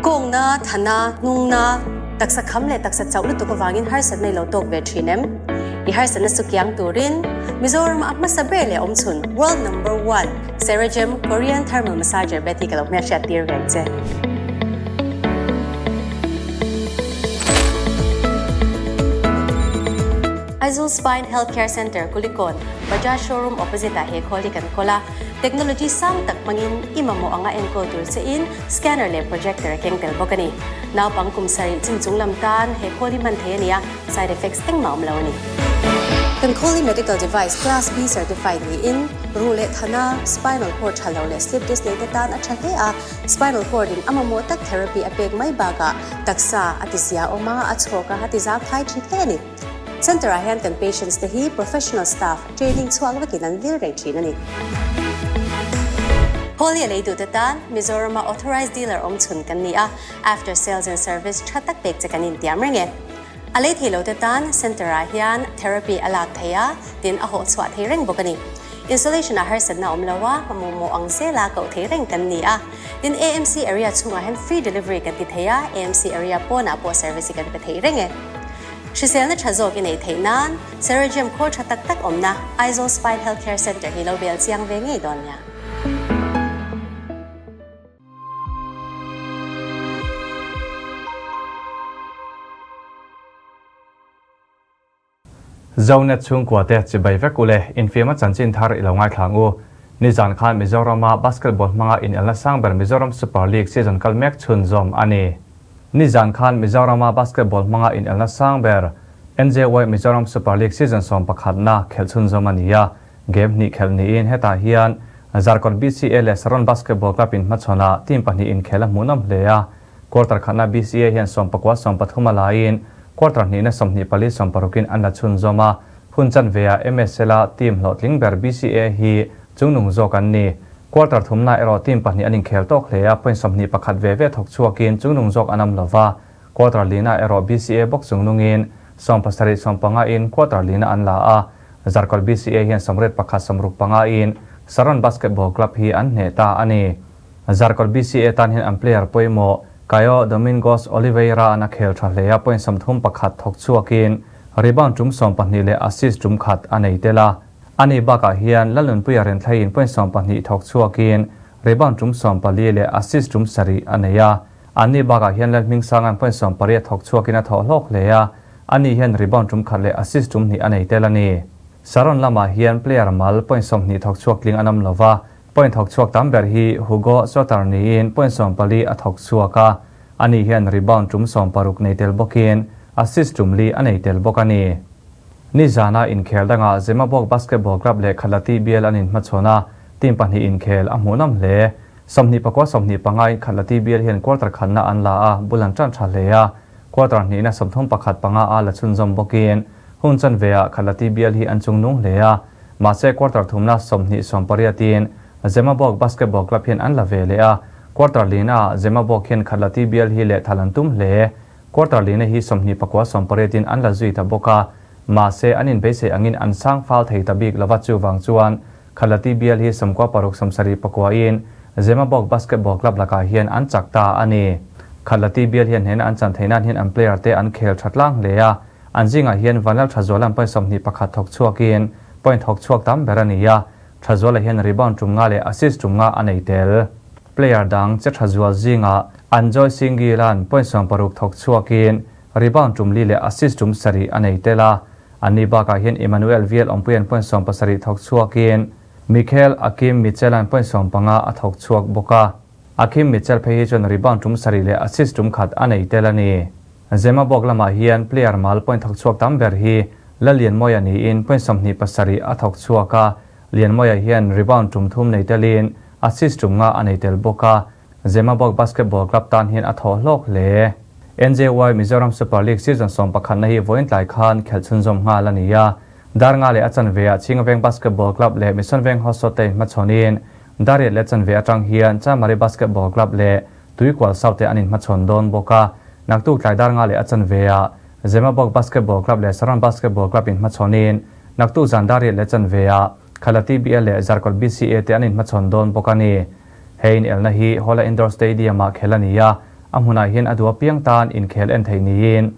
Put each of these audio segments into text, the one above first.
Kawngna, thana, hnungna, taksa kham leh taksa chauh lutuk avangin harsatna i lo tawk ve thin em? I harsatna chu kiang turin Mizoram a hmasa ber leh awmchhun World Number One Ceragem Korean Thermal Massager bed hi ka lo hmelhriat tir reng che. Aizawl Spine Health Care Centre, Kulikawn, Bajaj Showroom opposite ah he khawl hi kan kawl a. Technology sang tak hmangin i mamawh anga enkawl tur che in scanner leh projector a keng tel bawk a ni. Naupang kum sarih chin chung lam tan he khawl hi hman thei a ni a, side effects engmah awm lo a ni. Kan khawl hi medical device class B certified niin ruh leh thana, spinal cord tha lo leh slip disc nei te tan a tha hle a, spinal cord in a mamawh tak therapy a pek mai bakah taksa a ti zia awm a, a chhawk a, a ti zau thai thin hle a ni. Centre ah hian kan patients te hi professional staff training chhuak vekin an vil reng thin a ni. Holy a lei duhte tan Mizorama authorized dealer awm chhun kan ni a, after sales and service tha tak pek che kan intiam reng e. A lei thei lote tan centre ah hian therapy a lak thei a, tin a hawh chhuah thei reng bawk a ni. Installation ah harsatna awm lo a, mamawh ang zela koh thei reng kan ni a. Tin AMC area chhungah hian free delivery kan ti thei a, AMC area pawnah pawh service hi kan pe thei reng e. Hriselna tha zawk i neih theih nan Ceragem khawl tha tak tak awmna Aizawl Spine Health Care Centre hi lo bel chiang ve ngei dawn nia. Zonet chhungkua te chibai vek ule infiam a chanchin thar i lo ngaithla ang u. Nizan khan Mizorama basketball hmanga inelna sang ber Mizoram Super League season kal mek chhunzawm a ni. Nizan khan Mizorama basketball hmanga inelna sang ber NJY Mizoram Super League season 11na khelh chhunzawm a ni a, game hnih khelh niin hetah hian Zarkawt BCA leh Saron Basketball Club inhmachhawnah team pahnih inkhel a hmuhnawm hle a, quarter khatna BCA hian 19 13 a laiin quarter hnihna 24 16 in an la chhunzawm a, hun chanveah MSL-a team hlawhtling ber BCA hi chungnung zawk an ni. Quarter thumna erawh team pahnih an inkhel tawk hle a, point 21 ve ve thawk chhuakin chungnung zawk an awm lo va, quarter lina erawh BCA bawk chungnungin 70 15 in quarter lina an la a, Zarkawt BCA hian 81 65 in Saron Basketball Club hi an hneh ta a ni. Zarkawt BCA tan hian an player pawimawh Caio Domingos Oliveira an a khel tha hle a, point 31 thawk chhuakin rebound tum 12 leh assist tum khat a nei tel a. Ani bakah hian Lalnunpuia Renthlaiin point 12 thawk chhuakin rebound tum 14 leh assist tum 7 a nei a. Anni bakah hian Lalhmingsanga'n point 18 thawk chhuakin a thawh hlawk hle a, ani hian rebound tum khat leh assist tum hnih a nei tel a ni. Saron lamah hian player mal point 20 thawk chhuak tling an awm lo va, point thawk chhuak tam ber hi Hugo Soter niin point 14 a thawk chhuak a, ani hian rebound tum 16 nei tel bawkin assist tum li a nei tel bawk a ni. Nizana inkhel dangah Zemabawk Basketball Club leh Khalati bial an inhmachhawn a, team pahnih inkhel a hmuhnawm hle. 29 25 in Khalati bial hian quarter khatna an la a, bul an tan tha hle a. Quarter hnihna 31 panga a la chhunzawm bawkin hun chanveah Khalati bial hi an chungnung hle a. Mahse quarter thumna 20 18 in Zemabawk Basketball Club hian an la ve leh a, quarter lina Zemabawk hian Khalati bial hi lehthal an tum hle. Quarter lina hi 29 18 in an la zui ta bawk a, mahse an inbeisei angin an sang fal thei ta bik lova chuvang chuan Khalati bial hi 96 70 pakua in Zemabawk Basketball Club lakah hian an chak ta a ni. Khalati bial hian hnena an chan theih nan hian an player te an khel tha tlang hle a, an zingah hian Vanlal Thazualan point 21 thawk chhuakin point thawk chhuak tam ber a ni a, Thazuala hian rebound tum nga leh assist tum nga a nei tel. Player dang che Thazual zingah Anjoy Singhilan point 60 thawk chhuakin rebound tum li leh assist tum sarih a nei tel a. Anni bakah hian Emmanuel Viel awmpuian point 70 thawk chhuakin Michael Akim Mitchell-a'n point 15 a thawk chhuak bawk a. Akim Mitchell phei hi chuan rebound tum sarih leh assist tum khat a nei tel a ni. Zemabawk lamah hian player mal point thawk chhuak tam ber hi Lalianmawia niin point 27 a thawk chhuak a, Lianmawia hian rebound tum thum nei telin assist tum nga a nei tel bawk a, Zemabawk Basketball Club tan hian a thawh hlawk hle. NJY Mizoram Super League season 11 na hi vawiin tlai khan khelh chhunzawm nghal a ni a, dar nga leh a chanveah Chingaveng Basketball Club leh Mission Veng Hosawt te inhmachhawnin dar riat leh chanve atang hian Chamari Basketball Club leh Tuikual South te an inhmachhawn dawn bawk a, naktuk tlai dar nga leh a chanveah Zemabawk Basketball Club leh Saron Basketball Club inhmachhawnin naktuk zan dar riat leh chanveah Khalati BL leh Zarkawt BCA te an inhmachhawn dawn bawk a ni. He inelna hi Hawla Indoor Stadium-ah khel a ni a. A hmunah hian a duh apiang tan inkhel en theih niin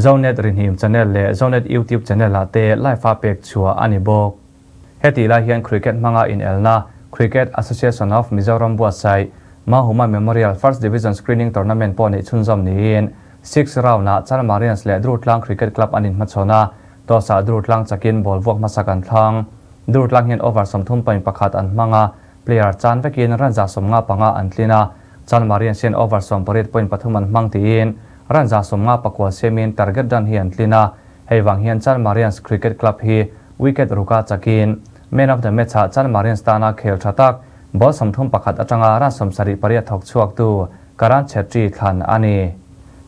Zonet Rinhim Channel leh Zonet YouTube Channel ah te live a pek chhuah a ni bawk. Hetih lai hian Cricket hmanga inelna Cricket Association of Mizoram buatsaih Mahuma Memorial First Division Screening Tournament pawh neih chhunzawm niin Sixth Round ah Chalmarians leh Durtlang Cricket Club an inhmachhawn a, toss ah Durtlang chakin ball vuak hmasak an thlang. Durtlang hian over 31 an hmang a, Player chan vekin run 55 an tlin a, Chalmarians hian over 18.3 an hmang tiin run 59 siamin target run hi an tlin a, hei vang hian Chalmarians Cricket Club hi wicket ruka chakin Man of the Match-ah Chalmarians tana khel tha tak ball 31 atanga run 78 thawk chhuaktu Karan Chhetri thlan a ni.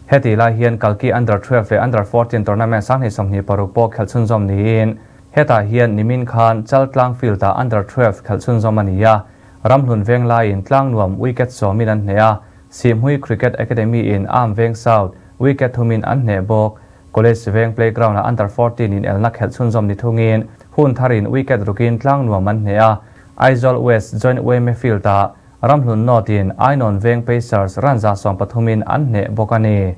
Hetih lai hian Kalki Under 12 leh Under 14 tournament 2026 pawh khelh chhunzawm niin Hetah hian nimin khan Chaltlang field-ah Under 12 khelh chhunzawm a ni a, Ramhlun veng laiin Tlangnuam wicket sawmin an hneh a, Sihhmui Cricket Academy-in Arm Veng South wicket thumin an hneh bawk. College veng playground-ah Under 14 in elna khelh chhunzawm ni thungin hun tharin wicket rukin Tlangnuam an hneh a, Aizawl West Joint Ueme Field-ah Ramhlun North-in Ainawn Veng Pacers run 13% in an hneh bawk a ni.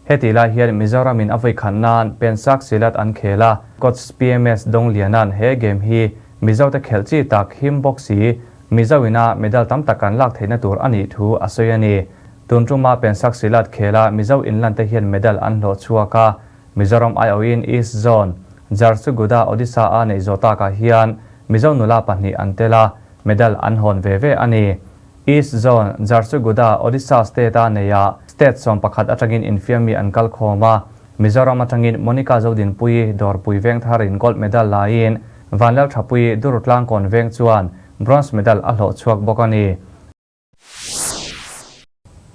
Hetih lai hian Mizoram in a vawi khat nan Pensak Silat an khel a, Coach PMS Dongliana'n he game hi Mizo te khelh chi tak him bawk si, Mizo ina medal tam tak an lak theihna tur a nih thu a sawi a ni. Tun tuma Pensak Silat khel a Mizo inlan te hian medal an hlawh chhuak a, Mizoram aiawhin East Zone, Jharsuguda, Odisha a neih zawh takah hian Mizo nula pahnih an tel a, medal an hawn ve ve a ni. East Zone, Jharsuguda, Odisha State-a neia State 11 atangin infiammi an kal khawm a, Mizoram atangin Monica Zodinpuii Dawrpui veng tharin gold medal laiin Vanlalthapuii Durtlangkawn veng chuan bronze medal a hlawh chhuak bawk a ni.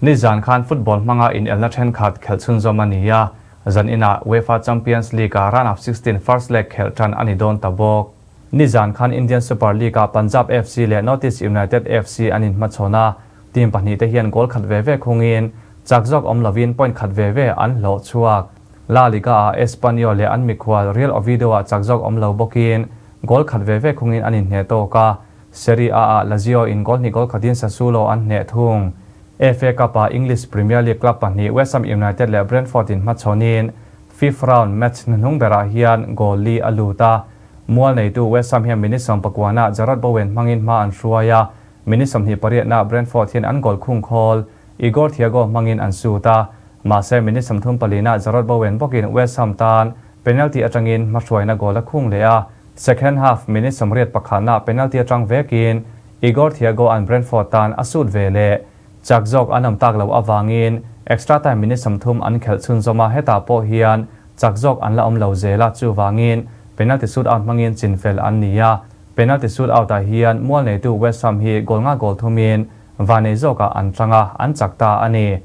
Nizan khan football hmanga inelna thenkhat khelh chhunzawm a ni a, zan inah UEFA Champions League-a round of 16 first leg khelh tan a ni dawn ta bawk. Nizan khan Indian Super League-ah Punjab FC leh North East United FC an inhmachhawn a, team pahnihte hian goal khat ve ve khungin chak zawk awm lovin point khat ve ve an hlawh chhuak. La Liga-ah Espanyol leh an mikhual Real Oviedo-ah chak zawk awm lo bawkin goal khat ve ve khungin an inhneh tawk a, Serie A-ah Lazio in goal hnih goal khatin Sassuolo an hneh thung. FA Cup-ah English Premier League club pahnih West Ham United leh Brentford inhmachhawnin fifth round match hnuhnung berah hian goal li a lut a, Mual neitu West Ham hian minute 19-ah Jarrod Bowen hmangin hma an hruai a, minute 28-ah Brentford hian an goal khung khawl Igor Thiago hmangin an sut a, mahse minute 34-ah Jarrod Bowen bawkin West Ham tan penalty atangin hmahruaina goal a khung leh a, second half minute 81-ah penalty atang vekin Igor Thiago an Brentford tan a sut ve leh. Chak zawk an awm tak loh avangin extra time minute 30 an khelh chhunzawm a, hetah pawh hian chak zawk an la awm lo zel a, chuvangin penalty shoot out hmangin chinfel an ni a, penalty shoot out ah hian mual neitu West Ham hi goal nga goal thumin vanei zawkah an tang a, an chak ta a ni.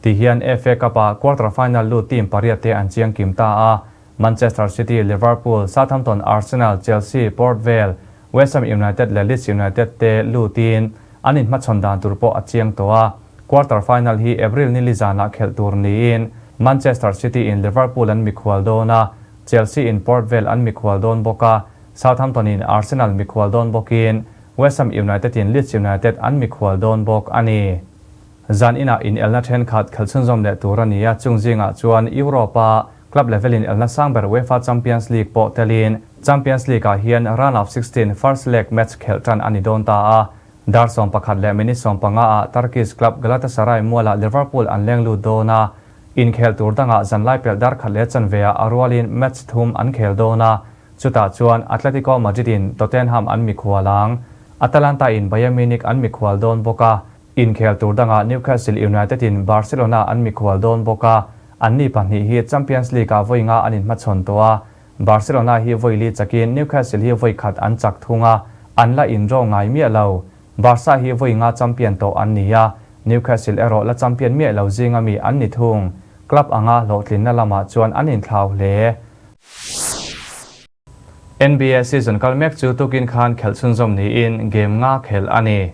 Ti hian FA Cup ah quarter final lut team pariat te an chiang kim ta a, Manchester City, Liverpool, Southampton, Arsenal, Chelsea, Port Vale, West Ham United leh Leeds United te lutin an inhmachhawn dan tur pawh a chiang tawh a. Quarter final hi April ni li zanah khelh tur niin Manchester City in Liverpool an mikhual dawn a, Chelsea in Port Vale an mikhual dawn bawk a, Southampton in Arsenal mikhual dawn bawkin West Ham United in Leeds United an mikhual dawn bawk a ni. Zan inah inelna thenkhat khelh chhunzawm leh tur a ni a, chung zingah chuan Europe-a club level in elna sang ber UEFA Champions League pawh telin Champions League ah hian round of 16 first leg match khelh tan a ni dawn ta a, dar 11 leh minute 15 ah Turkish club Galatasaray mualah Liverpool an leng lut dawn a, inkhel tur dangah zanlai pelh dar khat leh chanve ah a rualin match thum an khel dawn a, chutah chuan Atletico Madrid in Tottenham an mikhual ang, Atalanta in Bayern Munich an mikhual dawn bawk a. Inkhel tur dangah Newcastle United in Barcelona an mikhual dawn bawk a, anni pahnih hi Champions League ah vawi nga an inhmachhawn tawh a, Barcelona hi vawi li chakin Newcastle hi vawi khat an chak thung a, an la indraw ngai miah lo. Barca hi vawi nga champion tawh an ni a, Newcastle erawh la champion miah lo zinga mi an ni thung. Club anga hlawhtlinna lamah chuan an inthlau hle. NBA season kal mek chu tukin khan khelh chhunzawm niin game nga khelh a ni.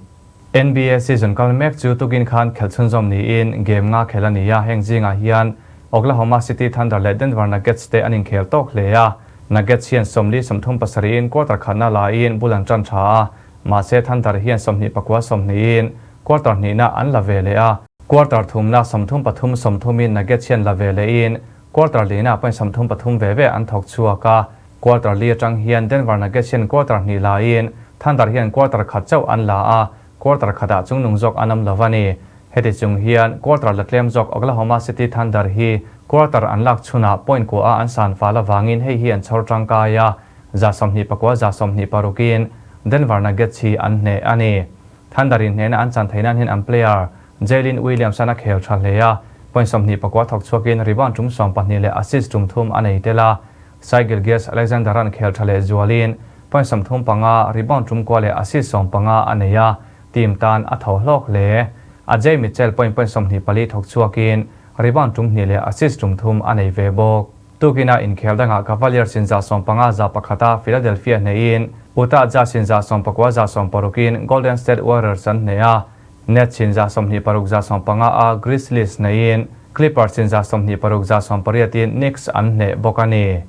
NBA season kal mek chu tukin khan khelh chhunzawm niin game nga khelh a ni a, heng zingah hian Oklahoma City Thunder leh Denver Nuggets te an inkhel tawk hle a, Nuggets hian 40 37 in quarter khatna laiin bul an tan tha a, mahse Thunder hian 29 20 in quarter hnihna an la ve leh a. Quarter thumna 33 30 in Nuggets hian la ve lehin quarter lina point 33 ve ve an thawk chhuak a. Quarter li atang hian Denver Nuggets hian quarter hnih laiin Thunder hian quarter khat chauh an la a, quarter khatah chungnung zawk an awm lo a ni. Heti chung hian quarter la tlem zawk Oklahoma City Thunder hi quarter an lak chhunah point kua a an san fal avangin hei hi an chhawr tangkai a, 29 26 in Denver Nuggets hi an hneh a ni. Thunder in hnehna an chan theih nan hian an player Jalen Williams an a khel tha hle a, point 29 thawk chhuakin rebound tum 12 leh assist tum thum a nei tel a. Shai Gilgeous-Alexander an khel tha leh zualin point 35, rebound tum kua leh assist 15 a nei a, team tan a tho hlawk hle. Ajay Mitchell point point 24 thawk chhuakin rebound tum hnih leh assist tum thum a nei ve bawk. Tukina inkhel dangah Cavaliers in 105 1 a Philadelphia hneiin Utah Jazz in 90 160 in Golden State Warriors an hneh a, Nets in 26 15 a Grizzlies hneiin Clippers in 26 18 in Knicks an hneh bawk a ni.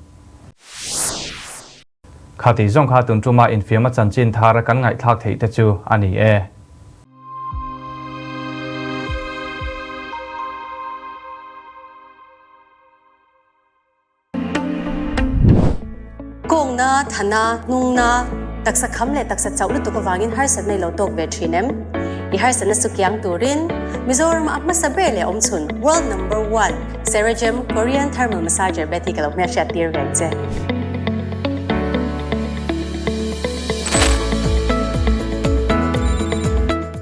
Khati zawng kha tun tuma infiam a chanchin thar kan ngaihthlak theih te chu a ni e. Kawngna, thana, hnungna, taksa kham leh taksa chauh lutuk avangin harsatna i lo tawk ve thin em? I harsatna chu kiang turin Mizoram a hmasa ber leh awmchhun World Number One Ceragem Korean Thermal Massager Betty ka lo hmelhriat tir ve ang che.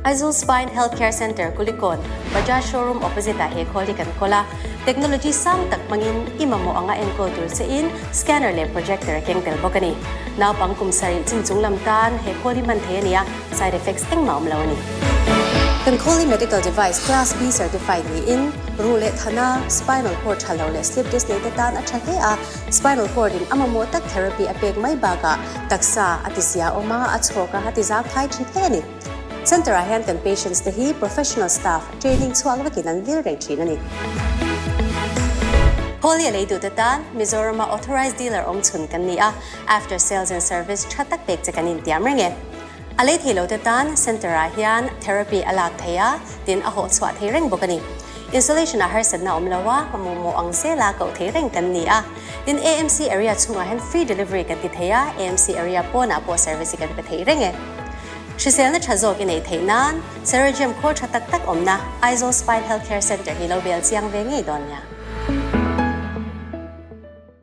Aizawl Spine Healthcare Centre, Kulikawn, Bajaj Showroom opposite ah he khawl hi kan kawl a. Technology sang tak hmangin i mamawh anga enkawl tur che in scanner leh projector a keng tel bawk a ni. Naupang kum sarih chin chung lam tan he khawl hi hman thei a ni a, side effects engmah awm lo a ni. Kan khawl hi medical device class B certified niin ruh leh thana, spinal cord tha lo leh slip disc nei te tan a tha hle a, spinal cord in a mamawh tak therapy a pek mai bakah taksa a ti zia awm a, a chhawk a, a ti zang thai thin hle a ni. Centre ah hian kan patients te hi professional staff training chhuak vekin an vil reng thin a ni. Khawl hi a lei duhte tan Mizoram-a authorized dealer awm chhun kan ni a, after sales and service tha tak pek che kan intiam reng e. A lei thei lote tan centre ah hian therapy a lak thei a, tin a hawh chhuah thei reng bawk a ni. Installation ah harsatna awm lo a, mamawh ang zela koh thei reng kan ni a. Tin AMC area chhungah hian free delivery kan ti thei a, AMC area pawnah pawh service hi kan pe thei reng e. Hriselna tha zawk i neih theih nan Ceragem khawl tha tak tak awmna Aizawl Spine Health Care Centre hi lo bel chiang ve ngei dawn nia.